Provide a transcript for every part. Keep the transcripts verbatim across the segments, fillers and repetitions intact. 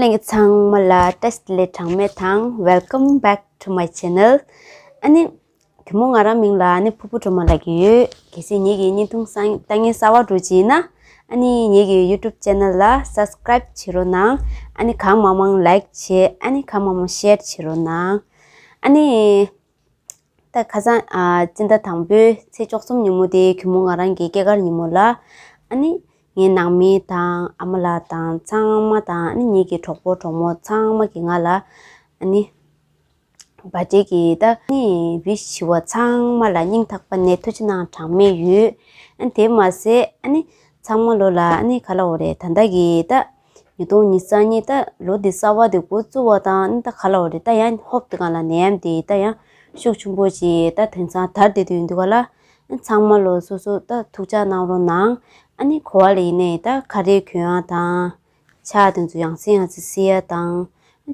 ལྷན་རྒྱས་ཚང་མ་ལ་བཀྲ་ཤིས་བདེ་ལེགས་གྲངས་མེད་དང་། Welcome back to my channel. ཨ་ནི་དེ་མོ་ང་རང་མིང་ལ་ཨ་ནི་ཕུར་བུ་སྒྲོལ་མ་ལབ་ཀྱི་ཡོད། གལ་སྲིད་ངེད་ཀྱི་བརྙན་ཐུང་བཟང་ལྟ་མཁན་གསར་པ་འདྲ་ཅིག་ཡིན་ན། ཨ་ནི་ངེད་ཀྱི་YouTube channel ལ་subscribe བྱེད་རོགས་གནང་། ཨ་ནི་གང་མང་མང་like བྱེད། ཨ་ནི་གང་མང་མང་share བྱེད་རོགས་གནང་། ཨ་ནི། ད་ཁ་སང་ཨ་སྤྱི་ཟླ་དང་པོའི་ཚེས་བཅུ་གསུམ་ཉིན་མོ་དེ་གུས་མོ་ང་རང་གི་སྐྱེས་སྐར་ཉིན་མོ་ལ། ཨ་ནི་ངའི་ནང་མི་དང་ཨ་མ་ལགས་དང་ཚང་མ་དང་། ཨ་ནི་ངེད་ཀྱི་གྲོགས་པོ་གྲོགས་མོ་ཚང་མ་གིས་ང་ལ་ཨ་ནི་བར་ཆད་ཀྱི་ད་ཨ་ནི་wish བྱས་པ་ཚང་མ་ལ་སྙིང་ཐག་པ་ནས་ཐུགས་རྗེ་གནང་གྲངས་མེད་ཡོད། ཨ་ནི་དེ་མ་ཟད་ཨ་ནི་ཚང་མ་ལོ་ལ་ཨ་ནི་ག་ལབ་དགོས་རེད། ད་ལྟ་གི་ད་ཉིས་སྟོང་ཉི་ཤུ་རྩ་གཉིས་ད་ལོ་འདི་གསར་པ་འདི་འགོ་བཙུགས་པ་དང་། ཨ་ནི་ད་ག་ལབ་དགོས་རེད། ད་ཡང་ཧོབ་དེ་གང་ལ་ནད་ཡམས་དེ་ད་ཡང་ཤུགས་ཆེན་པོ་ཞིག་ད་དེང་སང་དར་བསྡད་དུས་འདུག་ག་ལ། ཨ་ནི་ཚང་མ་ལོ་སོ་སོ་ད་ཐུགས་ཅག་གནང་རོགས་གནང་། ཨ་ནི་གོ་བ་ལ་ཡིན་ནའི་ད་ག་རེ་གྱོན་ཡག་དང་། ཕྱག་དེ་ཚོ་ཡང་སེ་ཡང་སེ་བསིལ་ཡག་དང་།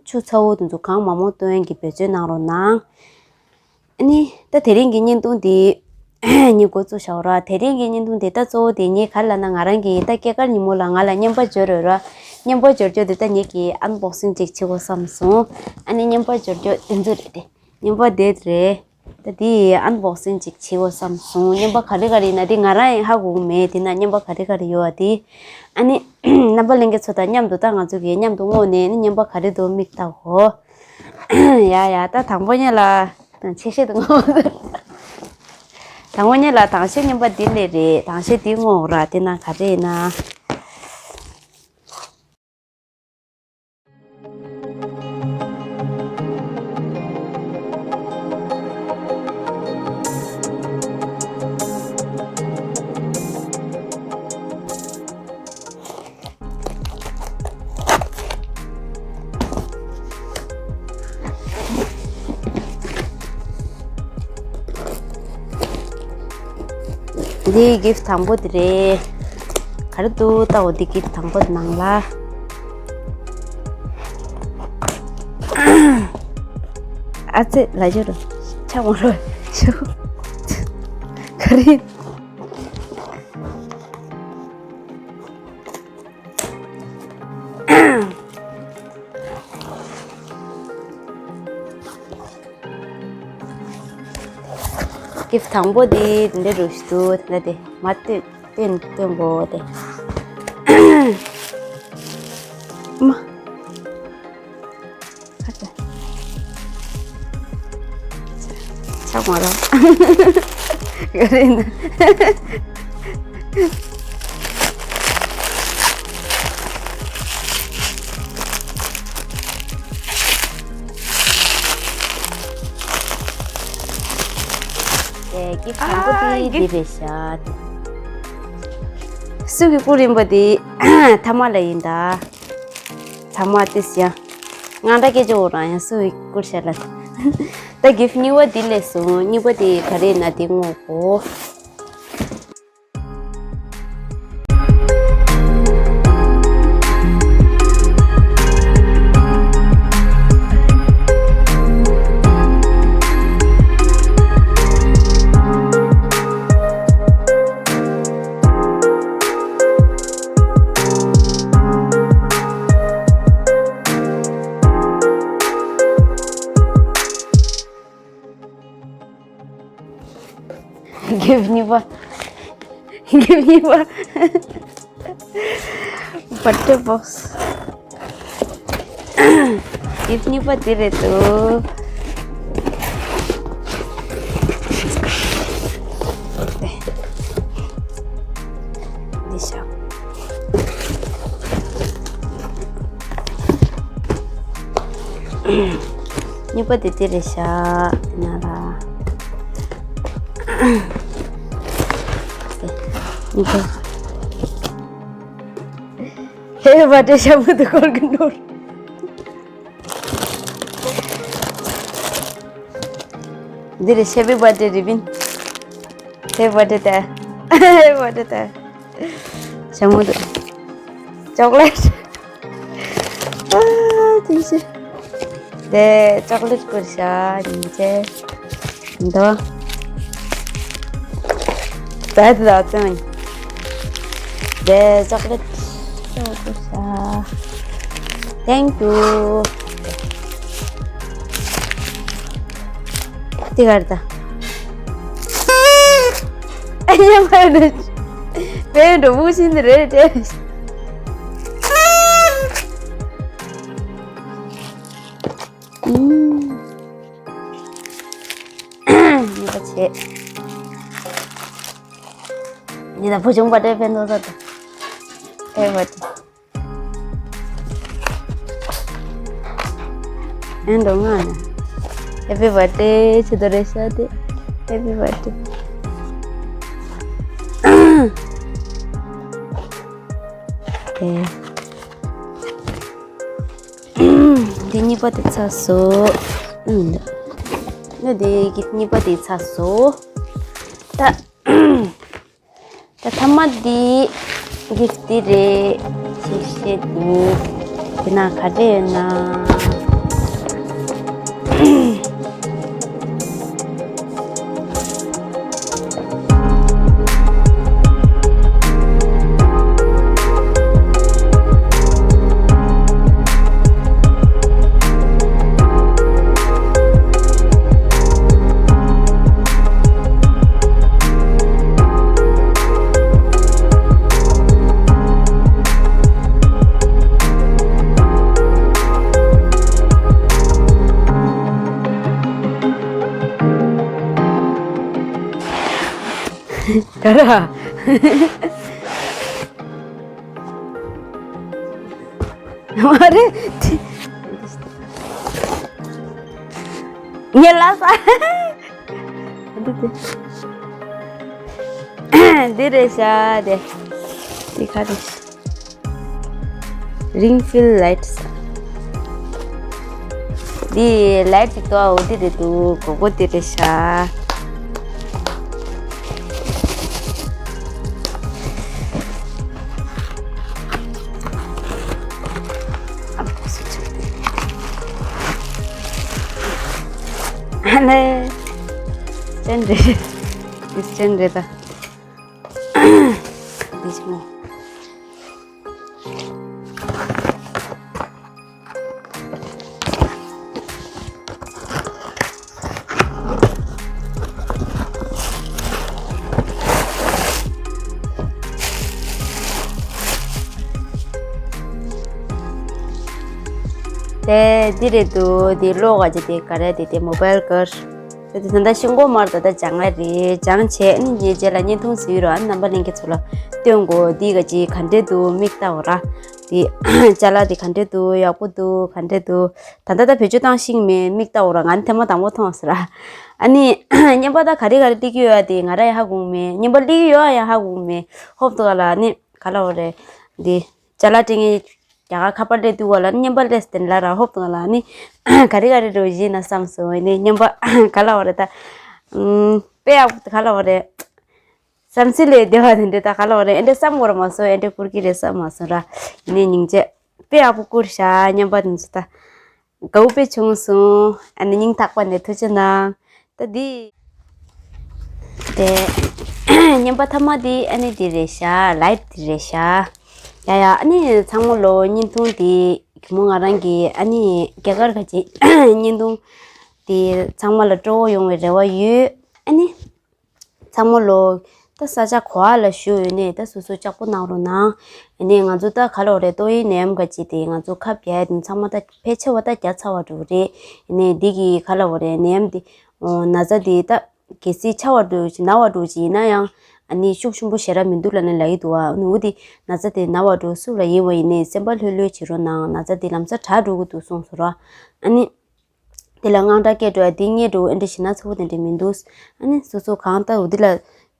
ཆུ་ཚ་བོ་དེ་ཚོ་གང་མང་མང་བཏོན་ཡག་གི་འབད་བརྩོན་གནང་རོགས་གནང་། ཨ་ནི་ད་དེ་རིང་གི་བརྙན་ཐུང་དེ་ངས་འགོ་བཙུགས་བཞག་ར། དེ་རིང་གི་བརྙན་ཐུང་དེ་ད་གཙོ་བོ་དེ་ངས་ག་རེ་ལབ་ན། ང་རང་གི་ད་སྐྱེས་སྐར་ཉིན་མོ་ལ་ང་ལ་རྔན་པ་འབྱོར་ཡོད་ར། རྔན་པ་འབྱོར་རྒྱུ་དེ་ད་ངེད་ཀྱིས་unboxing ཅིག་བྱེད་དགོས་བསམ་སོང་། ཨ་ནི་རྔན་པ་འབྱོར་རྒྱུ་དེ་ཚོ་རེད་དེ། རྔན་པ་དེ་རེད། ད་དེ་unboxing ཅིག་བྱེད་དགོས་བསམ་སོང་། རྔན་པ་ག་རེ་ག་རེ་ཡིན་ན་དེ་ང་རང་ཡང་ཧ་གོ་གི་མེད། དེ་ན་རྔན་པ་ག་རེ་ག་རེ་ཡོད་པ་དེ། ཨ་ནི་རྣམ་པ་ལྷན་རྒྱས་ཚོ་དང་མཉམ་དུ་ད་ང་ཚོ་གིས་མཉམ་དུ་བསྔོགས་ནས་ནི་རྔན་པ་ག་རེ་འདུག་མིག་ལྟ་གོ། ཡ་ཡ། ད་དང་པོ་ཉིད་ལ་དང་ཆེ་ཤོས་དུ་བསྔོགས། དང་པོ་ཉིད་ལ་དང་ཤོས་རྔན་པ་འདི་ལས་རེད། དང་ཤོས་འདི་བསྔོགས་ར། དེ་ན་ག་རེ་ཡིན་ན། འདི་gift་དང་པོ་འདི་རེད། ག་རེ་འདུག་ལྟ་འོ། འདི་gift་དང་པོ་ནང་ལ། ཨ་ཙི་ལ་ཇོ་རུ་ཆ་མོ་རུ་ཤུ་ག་རེ། gift་དང་པོ་དེ་འདི་འདྲ་རུ་ཞིག་འདུག་དེ་འདྲ་དེ་མ་སྟོན་སྟོན་སྟོན་དགོས་དེ། མ། ཆག་མ་རོགས། ག་རེ་ཡིན་ན། ཨེ། gift་དང་པོ་དེ་འདི་རེད་ཤག་སུ་གི་བསྐུར་ཡིན་པ་དེ་ཐ་མ་ལ་ཡིན་ད། ཚང་མ་ཏིས་ཡ། ང་འདྲ་སྐད་ཅོ་འོ་རང་ཡང་སུ་ཡི་བསྐུར་ཤ་ལ། ད་gift་གཉིས་པ་འདི་ལས་སོང་། གཉིས་པ་དེ་ག་རེ་ཡིན་ན་དེ་བསྔོག་གོ། gift་གཉིས་པ། gift་གཉིས་པ། birthday box། gift་གཉིས་པ་འདི་རེད་འདུག་འདི་ཤག་གཉིས་པ་དེ་དེ་རེད་ཤག་དེ་ན་ལ། གཉིས་པ། ཧེ་བ་དེ་ཤ་མུ་དུ་ཁོར་གི་ནོར། འདི་རེད། Happy birthday ribbon། Happy birthday ད། Happy birthday ད། ཞྭ་མོ་དུ། chocolate། ཨ་དེ་ཤི། དེ་chocolate་བསྐུར་ཤག་ཉིན་བྱེད། འདོ། ད་དེ་ལ་ཙང་། དེ་chocolate་བསྐུར་ཤག Thank you. དེ་གར་ད། ཨ་ཡ་མ་རེད། དཔེ་འགྲོ་བུ་ཤིན་ཏུ་རེད་དེ། ཨུམ། ཡིན་པ་བྱེད། ཡིན་ན་བུ་ཆུང་པ་དེ་ཕན་ཐོགས་ས་དེ། ཨེ་བ་དེ། ཨེ་འགྲོ་ང་ན། Happy birthday ཆེ་དོ་རེ་ཤ་དེ། Happy birthday། ཨེ། འདི་གཉིས་པ་དེ་ཚར་སོང་། ཨུམ། ང་འདི་གི་གཉིས་པ་དེ་ཚར་སོང་། ད། ད་ཐ་མ་འདི་གི་འདི་རེད། ཞེས་བཤད་འདུག་དེ་ན་ག་རེ་ཡོད་ན། ག་ར། མ་རེད། ངས་ལབ་ས། འདི་རེད་ཤག་དེ། འདི་ག་རེད། Ring fill lights། འདི་ལའེ་ཊི་ཅིག་ཏོ་འོ་འདི་རེད་འདུག་གོ་གོ་འདི་རེད་ཤག་ཨ་ལེ། ཅན་རེད། འདི་ཅན་རེད་ད། འདི་ཅི་མོ། དེ་འདི་རེད་འདུག་འདི་ཀློག་ག་ཅི་དེ་ག་རེ་དེ་དེ་མོ་བཱའིལ་ཀར། ད་དེ་ད་ལྟ་ཤིང་སྒོ་མར་ད་ལྟ་སྦྱང་ཡ་རེད། སྦྱང་བྱས་ཨ་ནི་ངའི་རྗེས་ལ་བརྙན་ཐུང་བཟོས་ཡོད་ར། ཨ་ནི་རྣམ་པ་ལྷན་རྒྱས་ཚོ་ལ་སྟོན་དགོས། འདི་ག་ཅི་ག་འདྲས་འདུག་མིག་ལྟ་འོ་ར། འདི་ཅ་ལག་འདི་ག་འདྲས་འདུག་ཡག་པོ་འདུག་ག་འདྲས་འདུག་ད་ལྟ་ད་བེད་སྤྱོད་བཏང་ཤེས་ཀྱི་མེད། མིག་ལྟ་འོ་ར། ང་ནི་ཐེངས་མ་དང་པོ་མཐོང་ཟེར་ར། ཨ་ནི་བརྙན་པར་ད་ག་རེ་ག་རེ་སླེབས་ཀྱི་ཡོད་ཡ་དེ་ང་ར་ཡང་ཧ་གོ་གི་མེད། བརྙན་པར་སླེབས་ཀྱི་ཡོད་ཡ་ཡང་ཧ་གོ་གི་མེད། ཧོབ་ཏེ་ག་ལ་ཨ་ནི་ག་ལབ་དགོས་རེད། འདི་ཅ་ལག་སྤྲད་མཁན་རྒྱ་གར་ཁ་པར་སླེབས་དུས་ག་ལ་ནི་བརྙན་པར་སླེབས་ཏེ་ལ་ར། ཧོབ་ཏེ་ག་ལ་ནི་ག་རེ་ག་རེ་འགྲོ་བཞིན་ན་བསམ་སོང་། ཨ་ནི་བརྙན་པར་ག་ལབ་དགོས་རེད་ད། ཨམ། དཔེ་ཡག་པོ་ག་ལབ་དགོས་རེད། བསམ་ཚུལ་ལས་བདེ་བ་དེ་འདྲ་ད་ག་ལབ་དགོས་རེད། ཨེ་འདྲ་བསམ་དགོས་ར་མ་སོང་། ཨེ་འདྲ་བསྐུར་གྱི་རེད་བསམ་མ་སོང་ར། ཡིན་ནའི་སྙིང་རྗེ། དཔེ་ཡག་པོ་བསྐུར་ཤག་བརྙན་པར་དེ་ཚོ་ད། དགའ་པོ་དཔེ་བྱུང་སོང་། ཨ་ནི་སྙིང་ཐག་པ་ནས་ཐུགས་རྗེ་གནང་། ད་འདི། དེ། བརྙན་པར་ཐ་མ་འདི་ཨ་ནི་འདི་རེད་ཤག་ལའེ་ཊི་འདི་རེད་ཤག་ཡ་ཡ། ཨ་ནི་ཚང་མ་ལོ་བརྙན་ཐུང་འདི་གི་མོ་ང་རང་གི་ཨ་ནི་རྒྱ་གར་ག་ཅི་བརྙན་ཐུང་འདི་ཚང་མ་ལ་སྤྲོ་བོ་ཡོང་བའི་རེ་བ་ཡོད། ཨ་ནི། ཚང་མ་ལོ། ད་ས་ཆ་ག་པ་ལ་བཞུགས་ཡོད་ནའི་ད་སོ་སོ་ལྕགས་པོ་གནང་རོགས་གནང་། ཨ་ནི་ང་ཚོ་ད་ག་ལབ་དགོས་རེད། ཏོག་དབྱིབས་ནད་ཡམས་ག་ཅི་དེ་ང་ཚོ་ཁ་བརྒྱབ་ཡ་དེ་ཚང་མ་ད་ཕལ་ཆེ་བ་ད་བརྒྱབ་ཚར་བ་འགྲོ་གི་རེད། ཨ་ནི་འདི་གི་ག་ལབ་དགོས་རེད། ནད་ཡམས་དེ། ཨོ། ན་ཚ་དེ་ད་གལ་སྲིད་ཆགས་པ་འགྲོ་ཅིག་ན་བ་འགྲོ་ཅིག་ཡིན་ན་ཡང་ཨ་ནི་ཤུགས་ཆེན་པོ་ཞེ་དྲག་མི་འདུག་ལབ་ནས་ལབ་ཀྱི་འདུག་ཨ་ནི་འོ་དེ་ན་ཚ་དེ་ན་བ་འགྲོ་སུ་ལ་ཡིན་པ་ཡིན་ནའི་སེམས་པ་ལྷོད་ལྷོད་བྱེད་རོགས་གནང་། ན་ཚ་དེ་ལམ་སང་དྲག་འགྲོ་གི་འདུག་གསུངས་སོང་ར། ཨ་ནི། དེ་ལ་དངངས་སྐྲག་སྐྱེ་འགྲོ་ཡ་དེ་རྙེད་འགྲོ། ཨེ་འདྲ་ཞེ་ན་ཚ་བོ་དེ་འདྲ་མི་འདུག་ཨ་ནི་སོ་སོ་གང་ལྟར་འོ་དེ་ལ་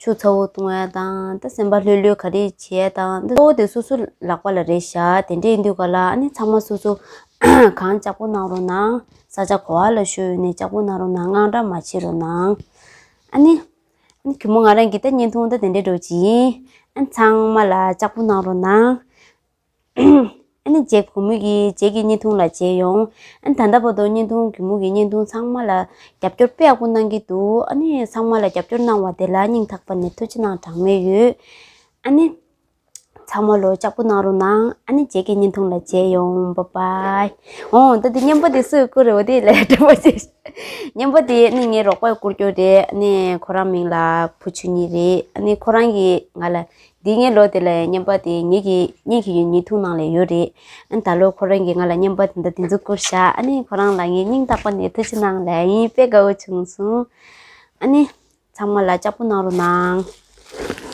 ཆུ་ཚ་བོ་བཏུང་ཡ་དང་ད་སེམས་པ་ལྷོད་ལྷོད་ག་རེ་བྱེད་ཡ་དང་ད་གཙོ་བོ་དེ་སོ་སོ་ལག་པ་ལ་རེད་ཤག་དེ་འདྲ་ཡིན་དུས་ག་ལ་ཨ་ནི་ཚང་མ་སོ་སོ་གང་ལྕགས་པོ་གནང་རོགས་གནང་། ས་ཆ་ག་པ་ལ་བཞུགས་ཡོད་ནའི་ལྕགས་པོ་གནང་རོགས་གནང་། དངངས་སྐྲག་མ་བྱེད་རོགས་གནང་། ཨ་ནི། ཨ་ནི་གུས་མོ་ང་རང་གི་ད་བརྙན་ཐུང་ད་དེ་འདྲ་འགྲོ་ཅིག་ཡིན། ཨ་ནི་ཚང་མ་ལ་ལྕགས་པོ་གནང་རོགས་གནང་། ཨ་ནི་རྗེས་གུས་མོ་གི་རྗེས་ཀྱི་བརྙན་ཐུང་ལ་མཇལ་ཡོང་། ཨ་ནི་ད་ལྟ་བར་དུ་བརྙན་ཐུང་གུས་མོ་གི་བརྙན་ཐུང་ཚང་མ་ལ་རྒྱབ་སྐྱོར་དཔེ་ཡག་པོ་གནང་གི་འདུག་ཨ་ནི་ཚང་མ་ལ་རྒྱབ་སྐྱོར་གནང་བ་དེ་ལ་སྙིང་ཐག་པ་ནས་ཐུགས་རྗེ་གནང་གྲངས་མེད་ཡོད། ཨ་ནི། ཚང་མ་ལོ་ལྕགས་པོ་གནང་རོགས་གནང་། ཨ་ནི་རྗེས་ཀྱི་བརྙན་ཐུང་ལ་མཇལ་ཡོང་། བཱའི་བཱའི། འོ་ད་དེ་བརྙན་པ་དེ་སུས་བསྐུར་རེད། འོ་དེ་ལས་དྲི་བ་ཅིག་བརྙན་པ་དེ་ནི་ངའི་རོགས་པས་བསྐུར་རྒྱུ་རེད། ཨ་ནི་ཁོ་རང་མིང་ལ་བུ་ཆུང་གཉིས་རེད། ཨ་ནི་ཁོ་རང་གིས་ང་ལ་འདི་ངའི་ལོ་དེ་ལ་བརྙན་པ་དེ་ངེད་ཀྱི་བརྙན་གྱི་ཡོད་བརྙན་ཐུང་ནང་ལ་ཡོད་རེད། ཨ་ནི་ད་ལོ་ཁོ་རང་གིས་ང་ལ་བརྙན་པ་དེ་འདྲ་དེ་ཚོ་བསྐུར་ཤག་ཨ་ནི་ཁོ་རང་ལ་ངས་སྙིང་ཐག་པ་ནས་ཐུགས་རྗེ་གནང་ལབ་ཡིན། དཔེ་དགའ་བོ་བྱུང་སོང་། ཨ་ནི་ཚང་མ་ལ་ལྕགས་པོ་གནང་རོགས་གནང་།